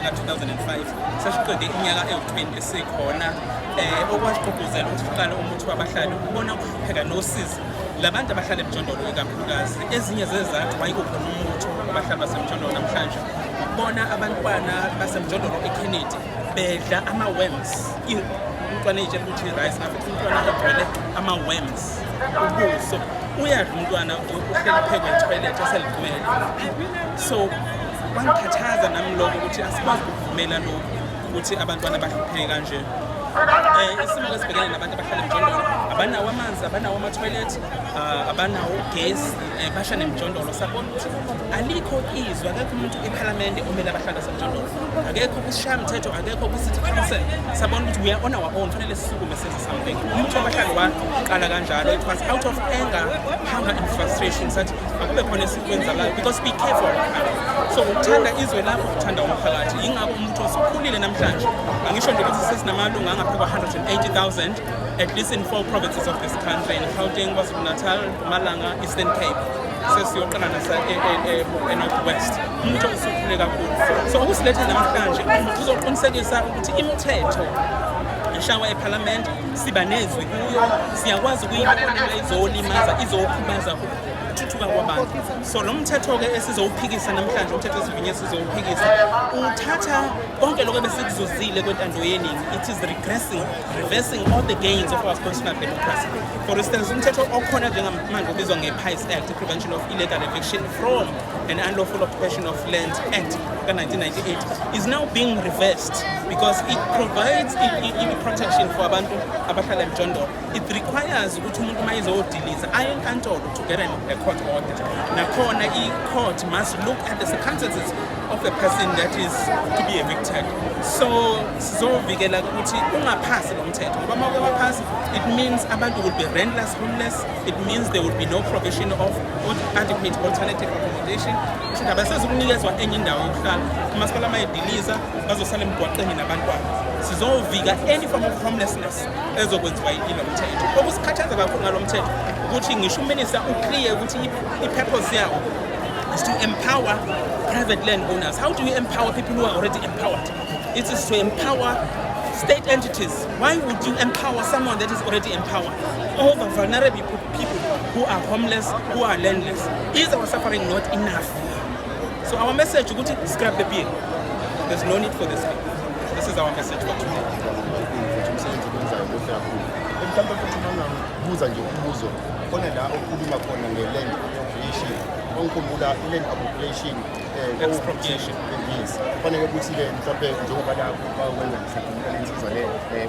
ka-2005, sesiqede iminyaka ewu-20 sikhona. Okwasigqugquzela ukuthi siqale umbutho wabahlali ukubona ukuhlupheka nosizi labantu abahlala emjondolo ikakhulukazi. Ezinye zezathu wayekukhona umbutho wabahlali basemjondolo namhlanje ukubona abantwana basemjondolo eKennedy bedla ama-worms. Umntwana ey'tshela ukuthi i-rice, ngafica umntwana egcwele ama-worms ubuso, uyadla umntwana, uhleli phekwe etoilet eseligcwele. So kwangikhathaza nami lokho ukuthi asikwazi ukuvumela lokhu ukuthi abantwana bahlupheke kanje. Isimo esibhekene nabantu abahlala emjondolo, abanawo amanzi, abanawo ama-toilet, abanawo ugesi, basha nemjondolo. Sabona ukuthi alikho izwi, akekho umuntu ephalamende omele abahlali basemjondolo, akekho kwisishayamthetho, akekho kwi-city council. Sabona ukuthi we are on our own, fanele sisukume senze something. Umbutho wabahlali waqala kanjalo. It was out of anger, hunger and frustration. Sathi akube khona esikwenzalayo because we care for our country. So ukuthanda izwe lakho, ukuthanda umphakathi, yingakho umbutho usukhulile namhlanje. Angisho nje ukuthi sesinamalungu angaphezu kwa-180,000 at least in four provinces of this country, in Gauteng, KwaZulu-Natal, Mpumalanga, Eastern Cape, sesiyoqala nase-North West. Umbutho usukhule kakhulu. So okusilethe namhlanje, uzoqinisekisa ukuthi imithetho eshawa ephalamende siba nezwi kuyo, siyakwazi ukuyibona izolimaza, izokhubaza ukuthuthuka kwabantu. So lo mthetho-ke esizowuphikisa namhlanje, umthetho esivinye esizowuphikisa, uthatha konke lokho ebesikuzuzile kwentando yeningi. It is regressing, reversing all the gains of our constitutional democracy. For instance, umthetho okhona njengamanje obizwa nge-PIES Act, Prevention of Illegal Eviction from an Unlawful Occupation of Land Act ka-1998, is now being reversed because it provides i-protection for abantu abahlala emjondolo. It requires ukuthi umuntu uma ezodiliza aye enkantolo to get a court order. Nakhona i-court must look at the circumstances of a person that is to be evicted. So sizovikela ukuthi ungaphasi lo mthetho, ngoba uma uke waphasi, it means abantu will be rentless, homeless. It means there will be no provision of adequate alternative accommodation, kusho ukuthi abasezukunikezwa enye indawo yokuhlala. Umasipala uma ediliza, bazosala emgwaqeni nabantwana. Sizovika any form of homelessness ezokwenziwa yilo mthetho. Okusikhathaza kakhulu ngalo mthetho ukuthi ngisho uminister uclear ukuthi i-purpose yawo is to empower private land owners. How do you empower people who are already empowered? It is to empower state entities. Why would you empower someone that is already empowered over vulnerable people who are homeless, who are landless? Is our suffering not enough? So our message ukuthi scrap the bill. There's no need for this bill. This is our message for today. Futhi umsebenzi owenzayo muhle kakhulu. Mhlawumbe futhi uma ngingabuza nje umbuzo khona la okhuluma khona nge-land appropriation, ongikhumbula i-land appropriation. Expropriation. Yes, kufanele ukuthi-ke mhlawumbe njengoba la bakwenza, ngisakhumbula le nsizwa le,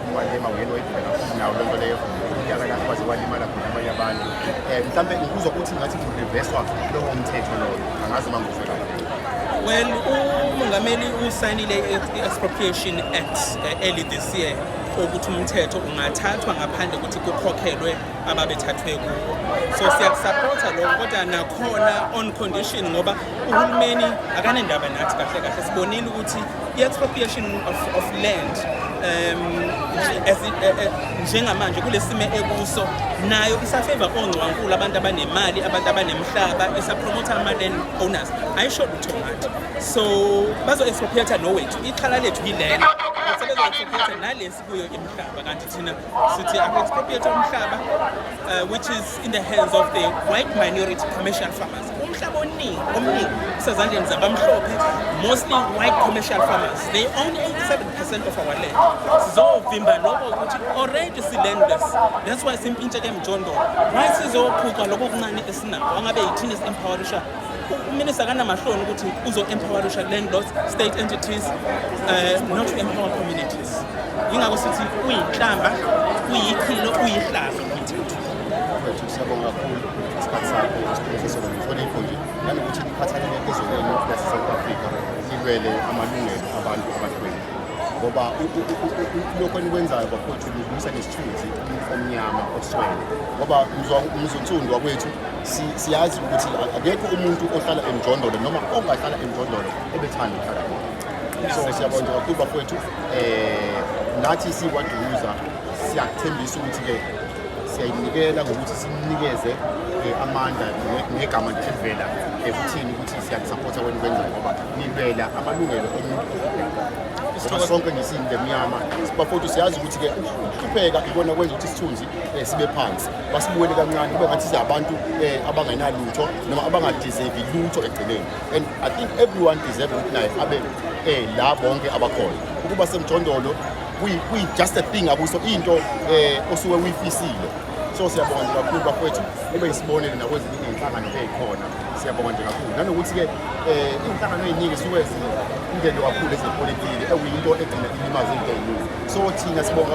uMalema uyena wayedlula kakhulu nawo loo nto leyo, unyaka la kwaze kwalimala khona abanye abantu. Mhlawumbe ngikuzwa ukuthi ngathi kuriveswa lowo mthetho loyo, angazi uma ngizwe kahle. Well, umongameli usayinile i-Expropriation Act early this year, ukuthi umthetho ungathathwa ngaphandle ukuthi kukhokhelwe ababethathwe kuwo. So siyakusupporta lokho, kodwa nakhona on condition, ngoba uhulumeni akanendaba nathi kahle kahle. Sibonile ukuthi i-expropriation of land as njengamanje kulesimo ekuso nayo isafavor ongcwankulu, abantu abanemali, abantu abanemhlaba, isapromotha ama-land owners, ayisho lutho ngathi. So bazo-expropriate nowethu, ixhala lethu yilelo sebezo-expropriate nalesi kuyo imihlaba, kanti thina sithi aku-expropriate umhlaba which is in the hands of the white minority commercial farmers. Umhlaba oningi omningi usezandleni zabamhlophe, mostly white commercial farmers. They own 87% of our land. Sizovimba lokho ukuthi already si-landless, that's why simpintsheke emjondolo. Why sizophucwa lokho okuncane esinakho? Angabe yithini esi-empowerisha? Uminister akanamahloni ukuthi uzo-empowerisha landlords, state entities, not to empower communities. Yingakho sithi uyinhlamba, uyichilo, uyihlazo lo mthetho. Mfethu, siyabonga kakhulu isikhathi sakho, isiqinisekiso nenhlonipho nje, nanokuthi nikhathalele ezwe lenu lase-South Africa, nilwele amalungelo abantu abahlwempu, ngoba lokho enikwenzayo, bafowethu, nibuyisa nesithunzi umuntu omnyama oswele, ngoba mzonsundu wakwethu siyazi ukuthi akekho umuntu ohlala emjondolo noma ongahlala emjondolo ebethanda ukuhlala khona. So siyabonga nje kakhulu, bafowethu. Nathi sikwaDukuza siyakuthembisa ukuthi-ke siyayinikela ngokuthi sinikeze amandla negama nje elivela ekuthini ukuthi siyakusapotha wena kwenzayo, ngoba nilwela amalungelo omuntu. Ngoba sonke nje siyinde emnyama, bafowethu, siyazi ukuthi-ke ukuhlupheka ikona kwenza ukuthi isithunzi sibe phansi, basibukele kancane, kube ngathi singabantu abangenalutho noma abangadeservi lutho ekugcineni. And I think everyone deserve ukuthi naye abe la bonke abakhona. Ukuba semjondolo kuyi-just a thing, akuso into osuke uyifisile. So siyabonga nje kakhulu, bafowethu, kube isibonelo nakwezinye iy'nhlangano ey'khona. Siyabonga nje kakhulu. Nanokuthi-ke iy'nhlangano ey'ningi suke zingene kakhulu ezepolitiki, ekuyinto egcina ilimaze iy'nto ey'ningi. So thina sibonga.